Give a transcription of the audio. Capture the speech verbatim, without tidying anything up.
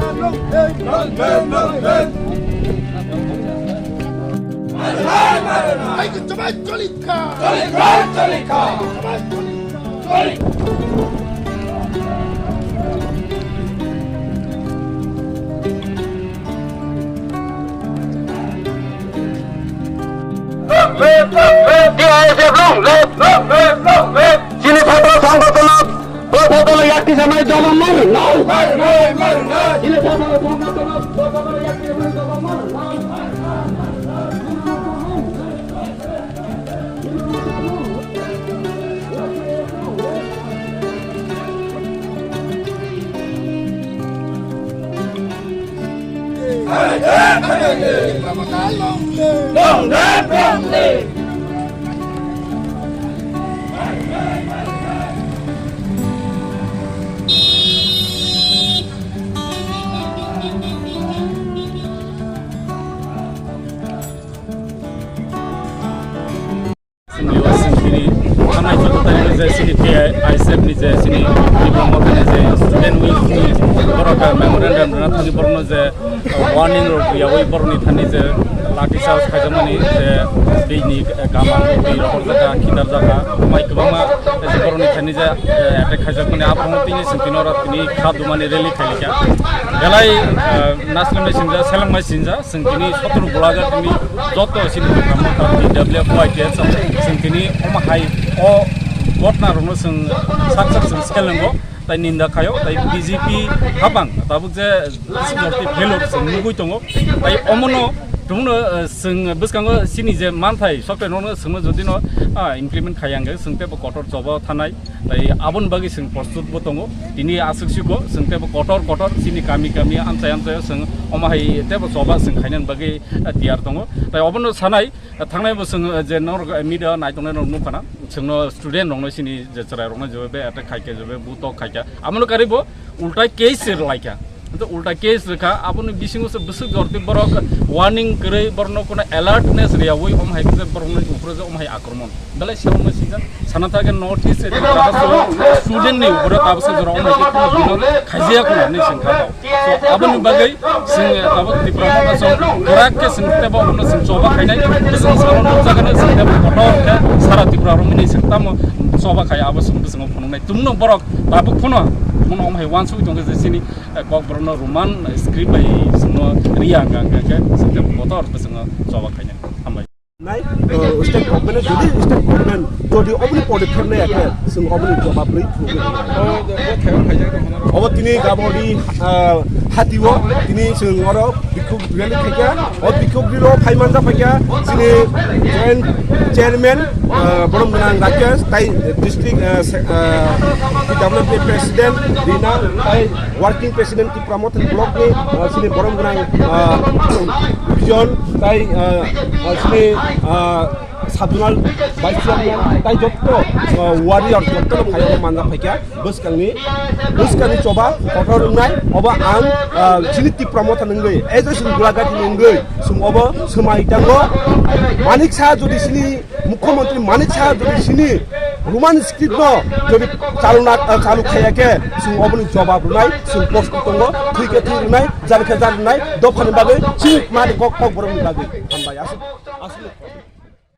T I S F long live, long live, long live. Chini chhatra songgothon, o chhatra yakti samaj jobab mar, no. Chini chhatra songgothon, o chhatra yakti samaj jobab mar, no. Chini o chini tini thanai joto tari je chini T I S F ni je chini Tipra Motha ni je student wing ni borok memorandum rwna thangwi borokno je warning rok riyawi borokni thani je lathi charge khaijakmani je bini gamang rok twi rohorjak kha, khitarjak kha, mai kwbangma je borokni thani je attack khaijakmani aphano tini chwng tini oro tini kha dumani rally khailikha. Belai naslamai sinja, selengmai sinja, chwng tini sotoro bulaga tini joto chini Tipra Motha, T W F Y, T S F, chwng tini omo hai o ghotna rokno chwng sak sak chwng selengo, tai ninda khaio, tai B J P habang tabuk je bising jorti failure chwng nugui tongo, tai omono tongno chwng bwskango chini je manthai software rokno chwngno jodi no implement khaiya hwnkhe chwng teibo kotor choba thanai. Tai aboni bagwi chwng prostut bo tongo. Tini aswk siko chwng teibo kotor kotor chini kami kami amchai amchaio chwng omo hai teibo choba chwng khainani bagwi tiyar tongo. Tai obono sanai thangnai bo chwng je norok media naitongnai rok nukha na chwngno student rokno chini je chwrai rokno je bai attack khaikha je bai butok khaikha abono karwi bo ulta case se rwlaikha. Hwnkhe ulta case rwkha, aboni bisingo se bwswk jorti borok warning kwrwi, borokno kono alertness riyawi, omo hai khe borokno uphuru je omo hai akromon. Belai se omo sijak sana thangkhe North East area student ni uphuru tabuksa jora omo hai khe kono bino khaijakya hinwi se wngkha. So, aboni bagwi chwng tabuk Tipra Motha song kwrak khe chwng teibo abono chwng choba khainai, bwswng salo nukjakgwi chwng teibo kotor khe sara Tripura romwi chwng tamo choba khai abo chwng bwswngo phunuknai. Tumno borok tabuk phano mano omo hai uansugwi tongkhe je chini Kokborokno Roman script bai chwngno riya hwnkha hwnkhe chwng tei kotor bwswngno choba khainai. Hambai. Nai, uh, state government jodi state government jodi oboni podokkhep nai khe chwng oboni jobab rwi phunuknai. Obo tini gaboni, uh, hatio tini chwng oro bikhuk rally khaikha. O bikhuk rally o phai manjak phaikha chini joint chairman, uh, borom gwnang Rakesh tai district, uh, se-, uh, P W P president Rina tai Working President Tipra Motha ni block ni, uh, sini borom gwnang, uh, Bijon tai, uh, uh, sini, uh, Sabzonal Vice Chairman tai jotto, uh, warrior jotto no phaio manjak phaikha bwskangni, bwskangni choba kotor wngnai obo ang, uh, sini Tipra Motha nungwi ejo sini Gulagati nungwi sum obo swmai tango Manik Saha jodi sini Mukhyamantri Manik Saha jodi sini Roman script no jodi chaluna, ah, chalu khaiya khe, chwng oboni jobab rwnai, chwng post tongo, thwi khe thwi rwnai, jani khe jani rwnai, dophani bagwi, chini mani kok, kokborokni bagwi. Hambai, aswk, aswk.